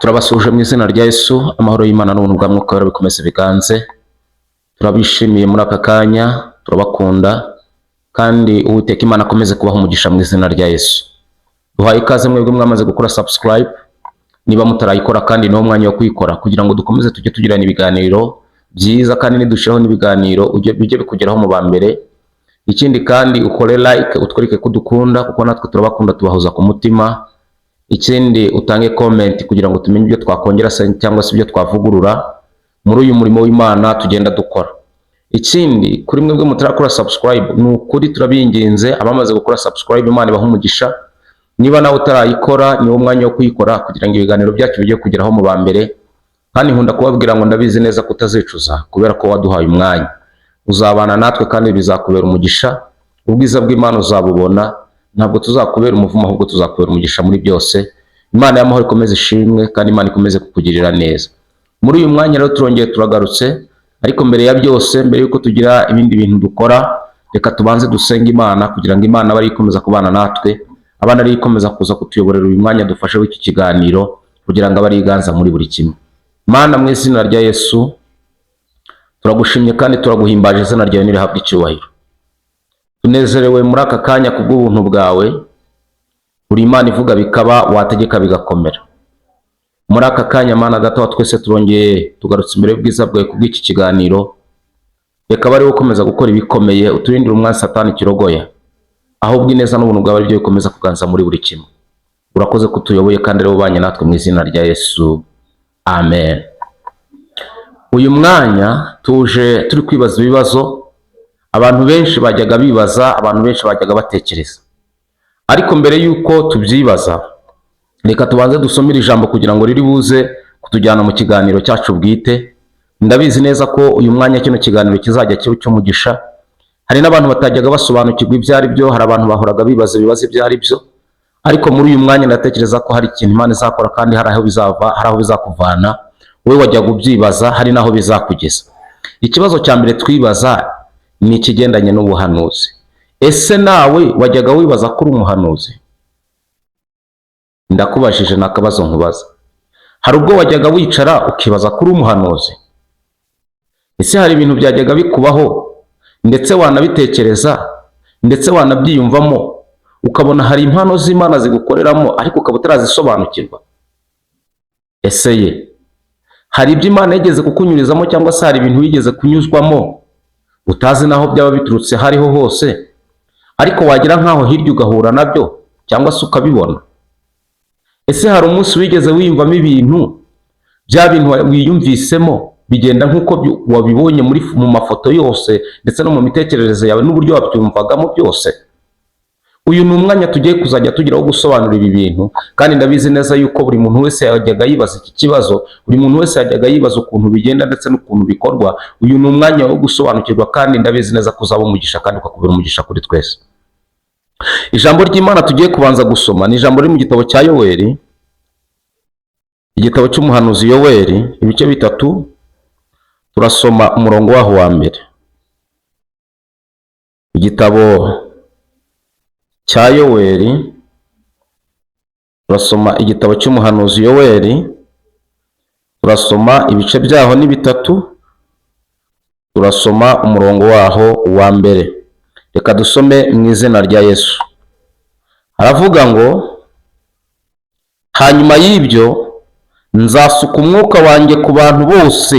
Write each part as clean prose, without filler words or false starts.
Turabasuhuje mu izina rya Yesu. Amahoro y'Imana n'ubuntu bwa Mwuka Wera bikomeze biganze. Turabishimiye muri aka kanya, turabakunda kandi Uwiteka Imana akomeze kubaha umugisha mu izina rya Yesu. Duhaye ikaze mwebwe mwamaze gukora subscribe. Niba mutarayikora kandi niwo mwanya wo kuyikora kugira ngo dukomeze tujye tugirana ibiganiro byiza, kandi nidushiraho n'ibiganiro bijye bikugeraho mu ba mbere. Ikindi kandi ukore like, utwereke ko udukunda, kuko natwe turabakunda, tubahoza ku mutima. Ikindi utange comment kugira ngo tumenye ibyo twakongera se cyangwa se ibyo twavugurura muri uyu murimo w'Imana tugenda dukora. Ikindi, kuri mwebwe mutarakora subscribe, ni ukuri turabinginze. Abamaze gukora subscribe, Imana ibahe umugisha. Niba nawe utarayikora, niwo mwanya wo kuyikora kugira ngo ibiganiro byacu bijye kugeraho mu ba mbere. Kandi nkunda kubabwira ngo ndabizi neza ko utazicuza kubera ko waduhaye umwanya. Uzabana natwe kandi bizakubera umugisha, ubwiza bw'Imana uzabubona. Ntabwo tuzakubera umuvumo, ahubwo tuzakubera umugisha muri byose. Imana y'amahoro ikomeze ishimwe kandi Imana ikomeze kukugirira neza. Muri uyu mwanya rero turongeye turagarutse, ariko mbere ya byose, mbere yuko tugira ibindi bintu dukora, reka tubanze dusenge Imana kugira ngo Imana abe ariyo ikomeza kubana natwe, abana ariyo ikomeza kuza kutuyoborera uyu mwanya dufashe w'iki kiganiro, kugira ngo abe ariyo iganza muri buri kimwe. Mana, mu izina rya Yesu, turagushimye kandi turaguhimbaje, izina ryawe nirihabwe icyubahiro. Tunezerewe muri aka kanya kubw'ubuntu bwawe. Uri Imana ivuga bikaba, wategeka bigakomera. Muri aka kanya, Mana Data wa twese, turongeye tugarutse imbere y'ubwiza bwawe kubw'iki kiganiro. Reka bari ukomeza gukora ibikomeye, uturindire umwanzi Satani kirogoya, ahubwo ineza n'ubuntu bwawe aribyo bikomeza kuganza muri buri kimwe. Urakoze ko utuyoboye kandi ari ubanye natwe, mu izina rya Yesu, amen. Uyu mwanya tuje turi kwibaza ibibazo abantu benshi bajyaga bibaza, abantu benshi bajyaga batekereza. Ariko mbere y'uko tubyibaza, reka tubanze dusome iri jambo kugira ngo riri buze kutujyana mu kiganiro cyacu bwite. Ndabizi neza ko uyu mwanya kino kiganiro kizajya kiba icy'umugisha. Hari n'abantu batajyaga basobanukirwa ibyo ari byo, hari abantu bahoraga bibaza ibibazo ibyo ari byo, ariko muri uyu mwanya ndatekereza ko hari ikintu Imana izakora kandi hari aho bizava, hari aho bizakuvana wowe wajyaga ubyibaza, hari n'aho bizakugeza. Ikibazo cya mbere twibaza ni ikigendanye n'ubuhanuzi. Ese nawe wajyaga wibaza ko uri umuhanuzi? Ndakubajije, ni akabazo nkubaza. Hari ubwo wajyaga wicara ukibaza ko uri umuhanuzi? Ese hari ibintu byajyaga bikubaho, ndetse wanabitekereza, ndetse wanabyiyumvamo, ukabona hari impano z'Imana zigukoreramo, ariko ukaba utarazisobanukirwa? Ese ye hari ibyo Imana yigeze kukunyurizamo, cyangwa se hari ibintu wigeze kunyuzwamo utazi n'aho byaba biturutse hariho hose, ariko wagira nk'aho hirya ugahura nabyo cyangwa se ukabibona? Ese hari umunsi wigeze wiyumvamo ibintu, bya bintu wiyumvisemo bigenda nk'uko wabibonye mu mafoto yose, ndetse no mu mitekerereze yawe n'uburyo wabyumvagamo byose? Uyu ni umwanya tugiye kuzajya tugira wo gusobanura ibi bintu, kandi ndabizi neza yuko buri muntu wese yajyaga yibaza iki kibazo, buri muntu wese yajyaga yibaza ukuntu bigenda ndetse n'ukuntu bikorwa. Uyu ni umwanya wo gusobanukirwa, kandi ndabizi neza ko uzaba umugisha kandi ukakubera umugisha kuri twese. Ijambo ry'Imana tugiye kubanza gusoma ni ijambo riri mu gitabo cya Yoweri, igitabo cy'umuhanuzi Yoweri, ibice 3, turasoma umurongo waho wa mbere. Igitabo cya Yoweri, turasoma igitabo cy'umuhanuzi Yoweri, turasoma ibice byaho ni 3, turasoma umurongo waho wa mbere. Reka dusome mu izina rya Yesu. Haravuga ngo: "Hanyuma y'ibyo nzasuka umwuka wanjye ku bantu bose,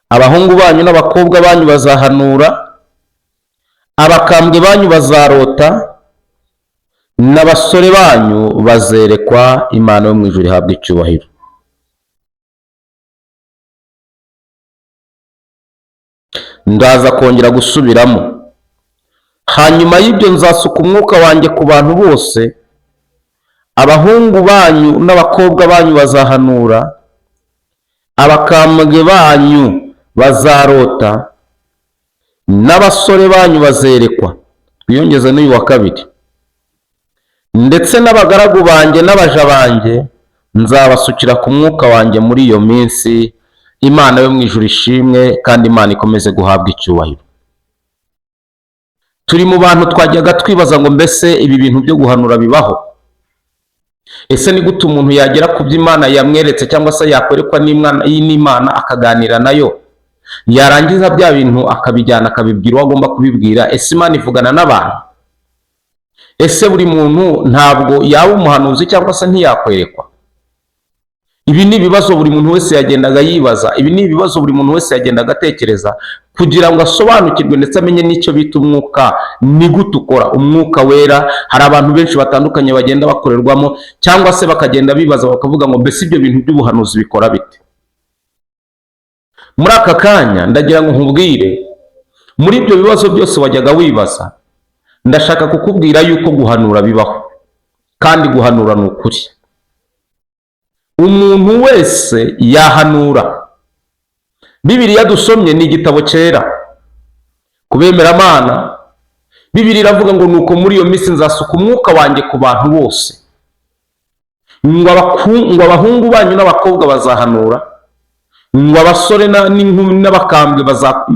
abahungu banyu n'abakobwa banyu bazahanura, abakambwe banyu bazarota, n'abasore banyu bazerekwa." Imana yo mu ijuru ihabwa icyubahiro. Ndaza kongera gusubiramo: "Hanyuma y'ibyo nzasuka umwuka wanjye ku bantu bose, abahungu banyu n'abakobwa banyu bazahanura, abakambwe banyu bazarota, n'abasore banyu bazerekwa." Twiyongeze n'uyu wa kabiri: "Ndetse n'abagaragu banjye n'abaja banjye nzabasukira ku mwuka wanjye muri iyo minsi." Imana yo mu ijuru ishimwe kandi Imana ikomeze guhabwa icyubahiro. Turi mu bantu twajyaga twibaza ngo: mbese ibi bintu byo guhanura bibaho? Ese ni gute umuntu yagera ku byo Imana yamweretse, cyangwa se yakwerekwa n'Imana akaganira nayo, yarangiza bya bintu akabijyana akabibwira uwo agomba kubibwira? Ese Imana ivugana n'abantu? Ese buri muntu ntabwo yaba umuhanuzi, cyangwa se ntiyakwerekwa? Ibi ni ibibazo buri muntu wese yagendaga yibaza. Ibi ni ibibazo buri muntu wese yagendaga atekereza kugira ngo asobanukirwe ndetse amenye n'icyo bita umwuka. Ni gute ukora umwuka wera? Hari abantu benshi batandukanye bagenda bakorerwamo, cyangwa se bakagenda bibaza bakavuga ngo: "Mbese ibyo bintu by'ubuhanuzi bikora bite?" Muri aka kanya ndagira ngo nkubwire, muri ibyo bibazo byose wajyaga wibaza, ndashaka kukubwira yuko guhanura bibaho, kandi guhanura ni ukuri. Umuntu wese yahanura. Bibiliya dusomye ni igitabo cyera ku bemeramana. Bibiliya iravuga ngo: "Nuko muri iyo minsi nzasuka umwuka wanjye ku bantu bose, ngo abahungu banyu n'abakobwa bazahanura, ngo abasore n'inkumi n'abakambwe baza."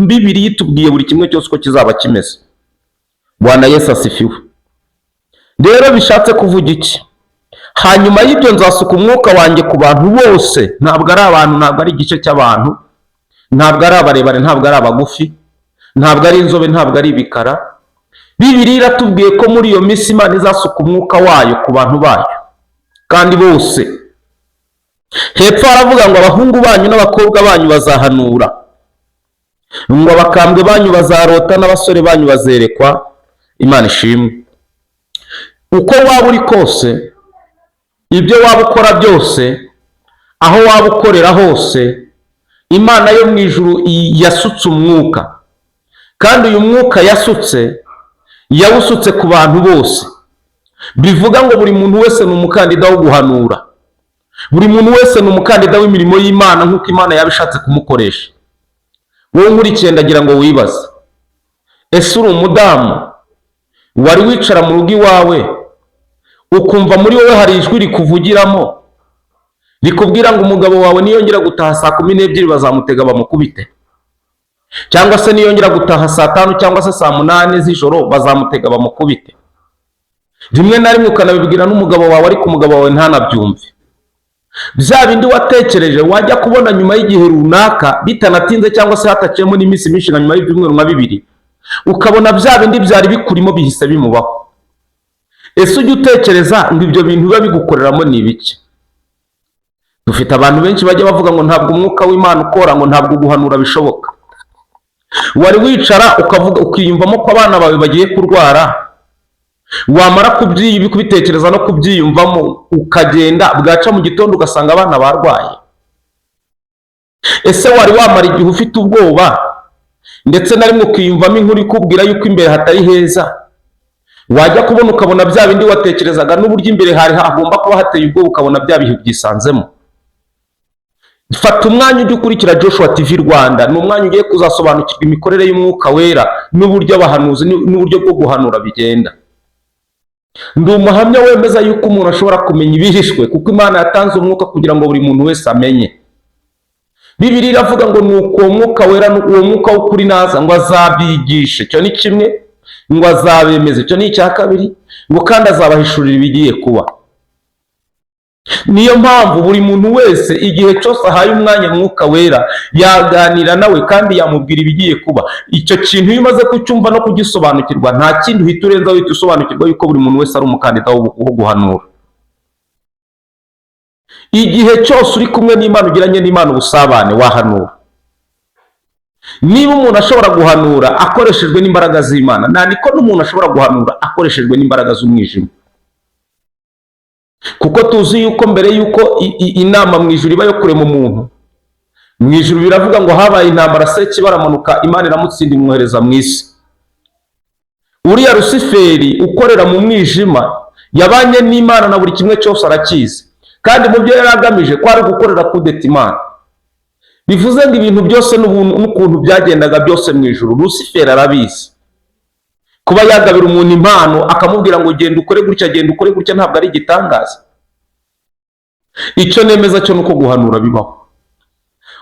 Bibiliya itubwiye buri kimwe cyose uko kizaba kimeze. Bwana Yesu asifiwe. Rero bishatse kuvuga iki? Hanyuma y'ibyo nzasuka umwuka wanjye ku bantu bose. Ntabwo ari abantu, ntabwo ari igice cy'abantu, ntabwo ari abarebare, ntabwo ari abagufi, ntabwo ari inzobe, ntabwo ari ibikara. Bibiliya iratubwiye ko muri iyo minsi Imana izasuka umwuka wayo ku bantu bayo kandi bose. Hepfo haravuga ngo: "Abahungu banyu n'abakobwa banyu bazahanura, ngo abakambwe banyu bazarota, n'abasore banyu bazerekwa." Imana ishimwe. Uko waba uri kose, ibyo waba ukora byose, aho waba ukorera hose, Imana yo mu ijuru yasutse umwuka, kandi uyu mwuka yasutse yawusutse ku bantu bose. Bivuga ngo buri muntu wese ni umukandida wo guhanura, buri muntu wese ni umukandida w'imirimo y'Imana nk'uko Imana yaba ishatse kumukoresha. Wowe nkurikiye, ndagira ngo wibaze: ese uri umudamu, wari wicara mu rugo iwawe ukumva muri wowe hari ijwi rikuvugiramo rikubwira ngo umugabo wawe niyongera gutaha saa 12 bazamutega bamukubite, cyangwa se niyongera gutaha saa 5 cyangwa se saa 8 z'ijoro bazamutega bamukubite? Rimwe na rimwe ukanabibwira n'umugabo wawe, ariko umugabo wawe ntanabyumve. Bya bindi watekereje, wajya kubona nyuma y'igihe runaka bitanatinze, cyangwa se hataciyemo n'iminsi myinshi, nka nyuma y'ibyumweru nka 2, ukabona bya bindi byari bikurimo bihise bimubaho. Ese ujya utekereza ngo ibyo bintu biba bigukoreramo ni ibiki? Dufite abantu benshi bajya bavuga ngo ntabwo umwuka w'Imana ukora, ngo ntabwo guhanura bishoboka. Wari wicara ukavuga, ukiyumvamo ko abana bawe bagiye kurwara, wamara kubitekereza no kubyiyumvamo, ukagenda, bwaca mu gitondo ugasanga abana barwaye? Ese wari wamara igihe ufite ubwoba, ndetse na rimwe ukiyumvamo inkuru ikubwira yuko imbere hatari heza, wajya kubona ukabona bya bindi watekerezaga n'uburyo imbere hari hagomba kuba hateye ubwoba, ukabona bya bihe byisanzemo? Fata umwanya ujye ukurikira Joshua TV Rwanda. Ni umwanya ugiye kuzasobanukirwa imikorere y'umwuka wera n'uburyo abahanuzi n'uburyo bwo guhanura bigenda. Ndi umuhamya wemeza yuko umuntu ashobora kumenya ibihishwe, kuko Imana yatanze umwuka kugira ngo buri muntu wese amenye. Bibiliya iravuga ngo: "Nuko uwo mwuka wera, uwo mwuka w'ukuri naza, ngo azabigishe." Icyo ni kimwe. Ngo azabemeza, icyo ni icya kabiri. Ngo kandi azabahishurira ibigiye kuba. Niyo mpamvu buri muntu wese, igihe cyose ahaye umwanya mwuka wera, yaganira nawe kandi yamubwira ibigiye kuba. Icyo kintu iyo umaze kucyumva no kugisobanukirwa, nta kindi uhita urenza, uhita usobanukirwa yuko buri muntu wese ari umukandida wo guhanura. Igihe cyose uri kumwe n'Imana, ugiranye n'Imana ubusabane, wahanura. Niba umuntu ashobora guhanura akoreshejwe n'imbaraga z'Imana, nta niko n'umuntu ashobora guhanura akoreshejwe n'imbaraga z'umwijima, kuko tuzi yuko mbere yuko inama mu ijuru iba yo kurema umuntu, mu ijuru biravuga ngo habaye intambara, Sekibi aramanuka, Imana iramutsinda, imwohereza mu isi. Uriya Rusiferi ukorera mu mwijima yabanye n'Imana na buri kimwe cyose arakizi, kandi mu byo yari agamije kwari gukorera kudeta Imana. Bivuze ngo ibintu byose n'ukuntu byagendaga byose mu ijuru, Rusiferi arabizi. Kuba yagabira umuntu impano akamubwira ngo genda ukore gutya, genda ukore gutya, ntabwo ari igitangaza. Icyo nemeza cyo ni uko guhanura bibaho.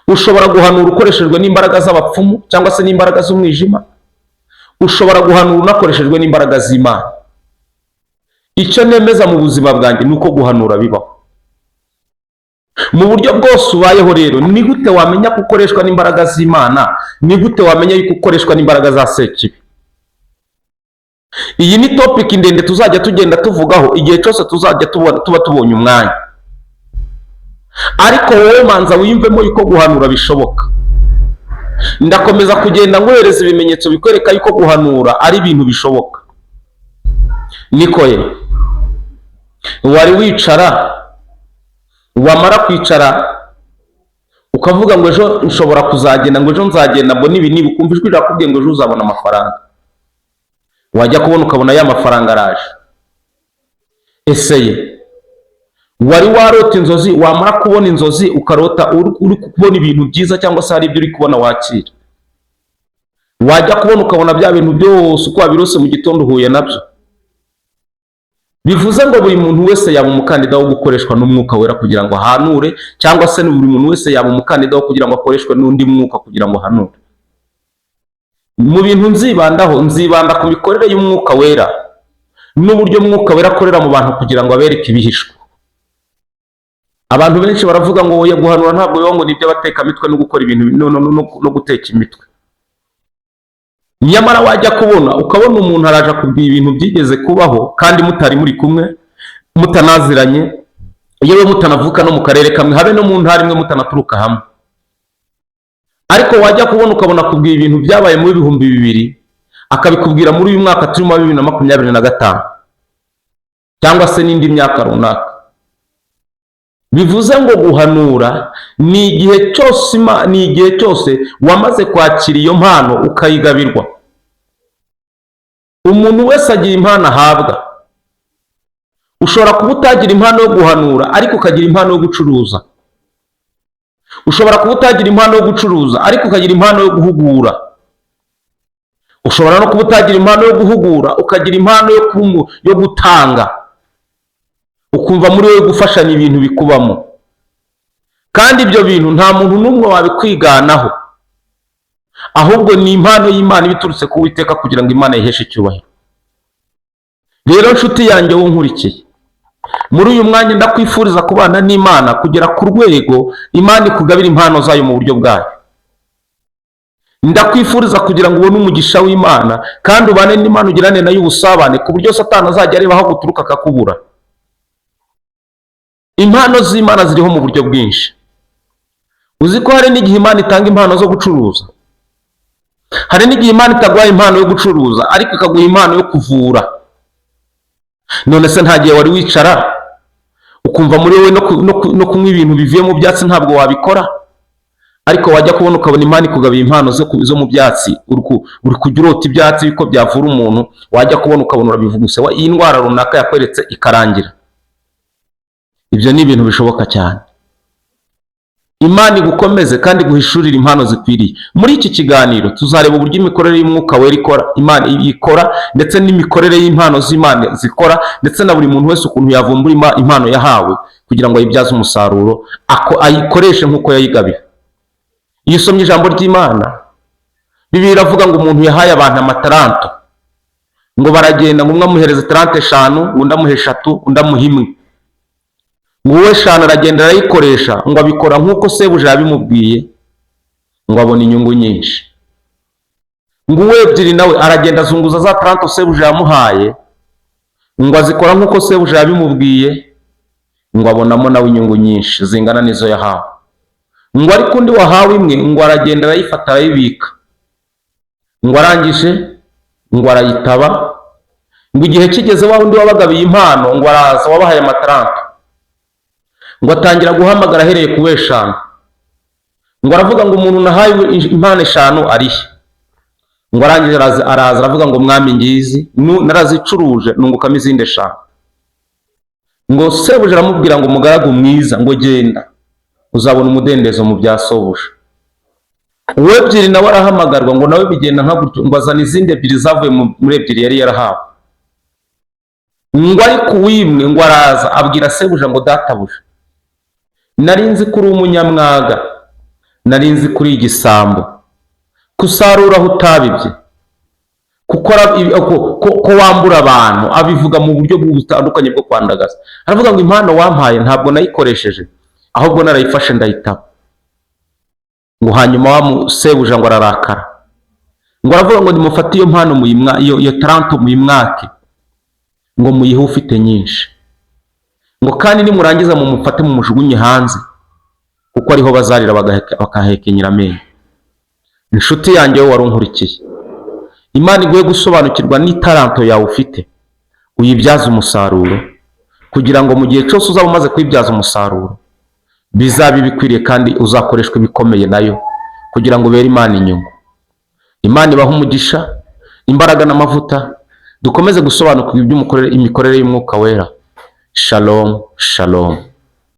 Ushobora guhanura ukoreshejwe n'imbaraga z'abapfumu cyangwa se n'imbaraga z'umwijima, ushobora guhanura unakoreshejwe n'imbaraga z'Imana. Icyo nemeza mu buzima bwanjye ni uko guhanura bibaho mu buryo bwose ubayeho. Rero ni gute wamenya ko ukoreshwa n'imbaraga z'Imana? Ni gute wamenya yuko ukoreshwa n'imbaraga za Sekibi? Iyi ni topic ndende tuzajya tugenda tuvugaho igihe cyose tuzajya tuba tubonye umwanya. Ariko wowe manza wiyumvemo yuko guhanura bishoboka. Ndakomeza kugenda nguhereza ibimenyetso bikwereka yuko guhanura ari ibintu bishoboka. Niko ye, wari wicara, wamara kwicara ukavuga ngo ejo nshobora kuzagenda, ngo ejo nzagenda mbona ibi niba, ukumva ijwi rirakubwiye ngo ejo uzabona amafaranga, wajya kubona ukabona ya mafaranga araje? Ese ye, wari warota inzozi, wamara kubona inzozi ukarota uri kubona ibintu byiza, cyangwa se hari ibyo uri kubona wakira, wajya kubona ukabona bya bintu byose uko wabirose mu gitondo uhuye nabyo? Bivuze ngo buri muntu wese yaba umukandida wo gukoreshwa n'Umwuka Wera kugira ngo ahanure, cyangwa se buri muntu wese yaba umukandida wo kugira ngo akoreshwe n'undi mwuka kugira ngo ahanure. Mu bintu nzibandaho, nzibanda ku mikorere y'Umwuka Wera n'uburyo Mwuka Wera akorera mu bantu kugira ngo abereke ibihishwe. Abantu benshi baravuga ngo oya, guhanura ntabwo bibaho, ngo ni iby'abatekamitwe no gukora ibintu no guteka imitwe. Nyamara wajya kubona ukabona umuntu araje akubwira ibintu byigeze kubaho, kandi mutari muri kumwe, mutanaziranye, yewe mutanavuka no mu karere kamwe, habe no mu ntara imwe, mutanaturuka hamwe. Ariko wajya kubona ukabona akubwira ibintu byabaye muri 2000, akabikubwira muri uyu mwaka turimo wa 2025, cyangwa se n'indi myaka runaka. Bivuze ngo guhanura ni igihe cyose ni igihe cyose wamaze kwakira iyo mpano, ukayigabirwa. Umuntu wese agira impano ahabwa. Ushobora kuba utagira impano yo guhanura, ariko ukagira impano yo gucuruza. Ushobora kuba utagira impano yo gucuruza, ariko ukagira impano yo guhugura. Ushobora no kuba utagira impano yo guhugura, ukagira impano yo gutanga, ukumva muri wowe gufashanya ibintu bikubamo. Kandi ibyo bintu nta muntu n'umwe wabikwiganaho, ahubwo ni impano y'Imana iba iturutse ku Uwiteka kugira ngo Imana yiheshe icyubahiro. Rero nshuti yanjye wowe unkurikiye muri uyu mwanya, ndakwifuriza kubana n'Imana kugera ku rwego Imana ikugabira impano zayo mu buryo bwayo. Ndakwifuriza kugira ngo ubone umugisha w'Imana, kandi ubane n'Imana, ugirane nayo ubusabane, ku buryo Satani azajya areba aho guturuka akakubura. Impano z'Imana ziriho mu buryo bwinshi. Uzi ko hari n'igihe Imana itanga impano zo gucuruza? Hari n'igihe Imana itaguha impano yo gucuruza, ariko ikaguha impano yo kuvura. None se nta gihe wari wicara ukumva muri wowe no kunywa ibintu bivuye mu byatsi ntabwo wabikora, ariko wajya kubona ukabona Imana ikugabiye impano zo mu byatsi, uri kujya urota ibyatsi yuko byavura umuntu, wajya kubona ukabona urabivuguse, iyi ndwara runaka yakweretse ikarangira? Ibyo ni ibintu bishoboka cyane. Imana igukomeze kandi iguhishurire impano zikwiriye. Muri iki kiganiro tuzareba uburyo imikorere y'Umwuka Wera ikora, Imana ikora, ndetse n'imikorere y'impano z'Imana zikora, ndetse na buri muntu wese ukuntu yavumbura impano yahawe kugira ngo ayibyaze umusaruro, ayikoreshe nk'uko yayigabiwe. Iyo usomye ijambo ry'Imana, Bibiliya iravuga ngo umuntu yahaye abantu amataranto, ngo baragenda, ngo umwe amuhereza taranto 5, undi amuha 3, undi amuha 1. Ngo uwe 5 aragenda arayikoresha, ngo abikora nk'uko sebuja yabimubwiye, ngo abona inyungu nyinshi. Ngo uwe 2 nawe aragenda azunguza za taranto sebuja yamuhaye, ngo azikora nk'uko sebuja yabimubwiye, ngo abonamo nawe inyungu nyinshi zingana n'izo yahawe. Ngo ariko undi wahawe 1, ngo aragenda arayifata arayibika, ngo arangije ngo arayitaba. Ngo igihe kigeze, wa wundi wabagabiye impano ngo araza, wabahaye amataranto, ngo atangira guhamagara ahereye ku 5, ngo aravuga ngo umuntu nahaye impano 5 arihe? Ngo arangije araza aravuga ngo mwami, ngizi, narazicuruje nungukamo izindi 5. Ngo sebuja aramubwira ngo umugaragu mwiza, ngo genda uzabona umudendezo mu bya sobuja. Uwo 2 nawe arahamagarwa, ngo nawe bigenda nka gutyo, ngo azana izindi 2 zavuye muri 2 yari yarahawe. Ngo ariko uw'imwe ngo araza abwira sebuja ngo databuja, nari nzi ko uri umunyamwaga, nari nzi ko uri igisambo, ko usarura aho utabibye, Gukora ko wambura abantu. Abivuga mu buryo butandukanye bwo kwandagaza. Aravuga ngo impano wampaye ntabwo nayikoresheje, ahubwo narayifashe ndayitaba. Ngo hanyuma wa musebuja ngo ararakara, ngo aravuga ngo nimufate iyo mpano iyo taranto muyimwake, ngo muyihe ufite nyinshi, ngo kandi nimurangiza mumufate mumujugunye hanze, kuko ariho bazarira bakahekenyera amenyo. Inshuti yanjye, wowe wari unkurikiye, Imana iguhe gusobanukirwa n'itaranto yawe ufite, uyibyaze umusaruro, kugira ngo mu gihe cyose uzaba umaze kuyibyaza umusaruro bizabe ibikwiriye, kandi uzakoreshwa ibikomeye nayo kugira ngo ubere Imana inyungu. Imana ibahe umugisha, imbaraga n'amavuta. Dukomeze gusobanukirwa iby'imikorere, imikorere y'Umwuka Wera. Shalom, shalom.